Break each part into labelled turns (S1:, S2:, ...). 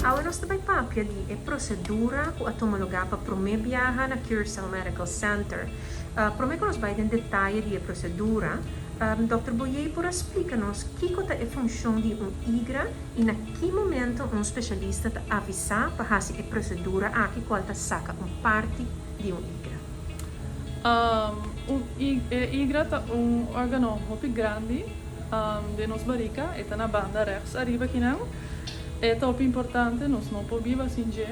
S1: Awe nos ta bai papia di e prosedura ku a tuma lugá pa promé biaha na Curaçao Medical Center. Promé ku nos bai den detaye di e prosedura, Dòkter Boyé por a splika nos kiko ta e funshon di un igra i na ki momento un spesialista ta avisá pa hasi e prosedura aki kual ta saka un parti di un igra?
S2: Un e igra ta un organo hopi grandi den nos barika, e ta na banda rechts ariba kinan. E ta hopi importante, nos no por biba sin dje.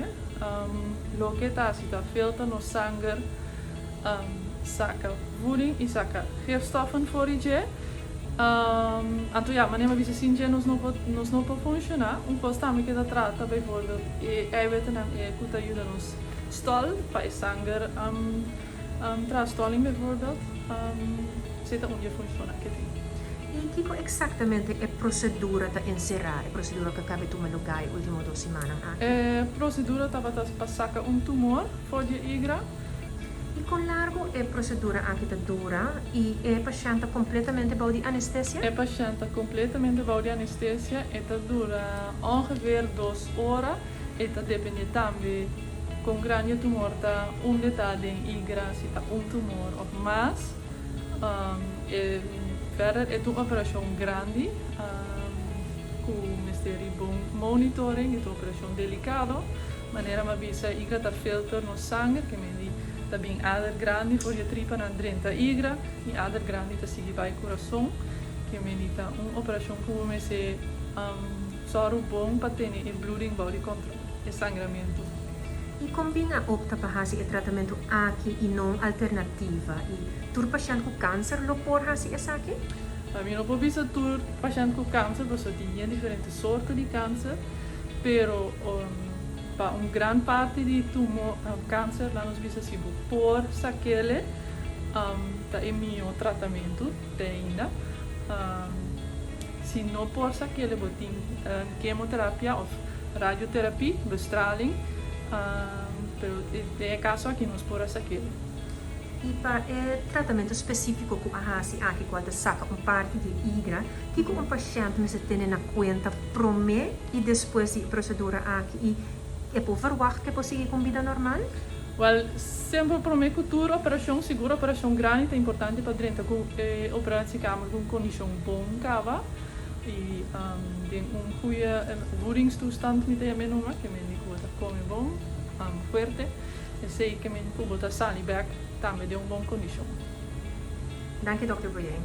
S2: Loke ta hasi ta filter nos sanger, saka voeding i saka gifstoffen for di dje. Anto ya, manera mi a bisa sin dje nos no por nos no por funciona. Un kos tambe ke ta trata bijvoorbeeld e eiwittenan e ku ta yuda nos stòl pa e sanger traha stòling bijvoorbeeld, esei ta un di e funshonnan ke tin.
S1: I kiko eksaktamente e prosedura ta enserá, e prosedura ku a kaba di tuma lugá e último dos simannan aki?
S2: E prosedura tabata pa saka un tumor for di e igra.
S1: I kon largu e prosedura aki ta dura i e pashènt ta kompletamente bou di anestesia?
S2: E pashènt ta kompletamente bou di anestesia, e ta dura ongeveer dos ora. E ta depende tambe kon grandi e tumor ta, unda ta den igra, si ta un tumor of mas. E verder e ta un operashon grandi ku mester di bon monitoring, e ta un operashon delikado. Manera mi a bisa igra ta filter nos sanger, ke men di ta bin ader grandi for di e tripanan drenta igra i ader grandi ta sigui bai kurason, ke men di ta un operashon ku bo mester. Sòru bon pa tene e bloeding bou di kòntròl, e sangramentu.
S1: I kon bin a opta pa hasi e tratamentu aki i no un alternativa? I tur pashènt ku kanser lo por hasi esaki?
S2: Mi no por bisa tur pashènt ku kanser pasobra tin yen diferente sorto di kanser, pero pa un gran parti di tumor, kanser, laat nos bisa si bo por sak'ele ta e mihó tratamentu te ainda. Si no por sa kele bo tin kemoterapia of radioterapie, bestraling, pero den e kaso aki nos por a sa kele.
S1: I pa e tratamentu spesífiko ku a hasi aki kual ta saka un parti di e igra, kiko un pashènt mester tene na kuenta promé i despues di e prosedura aki i e por verwagt ku e por sigui ku un bida normal?
S2: Wèl, semper promé ku tur operashon, sigur operashon grandi ta importante pa drenta ku e operatiekamer ku un kondishon bon kaba i den un goeie voedingstoestand mi ta yama e numa, ke men di ku bo ta kome bon, fuerte, esei ke men ku bo ta sali bèk tambe den un bon kondishon.
S1: Danki Dòkter Boyé.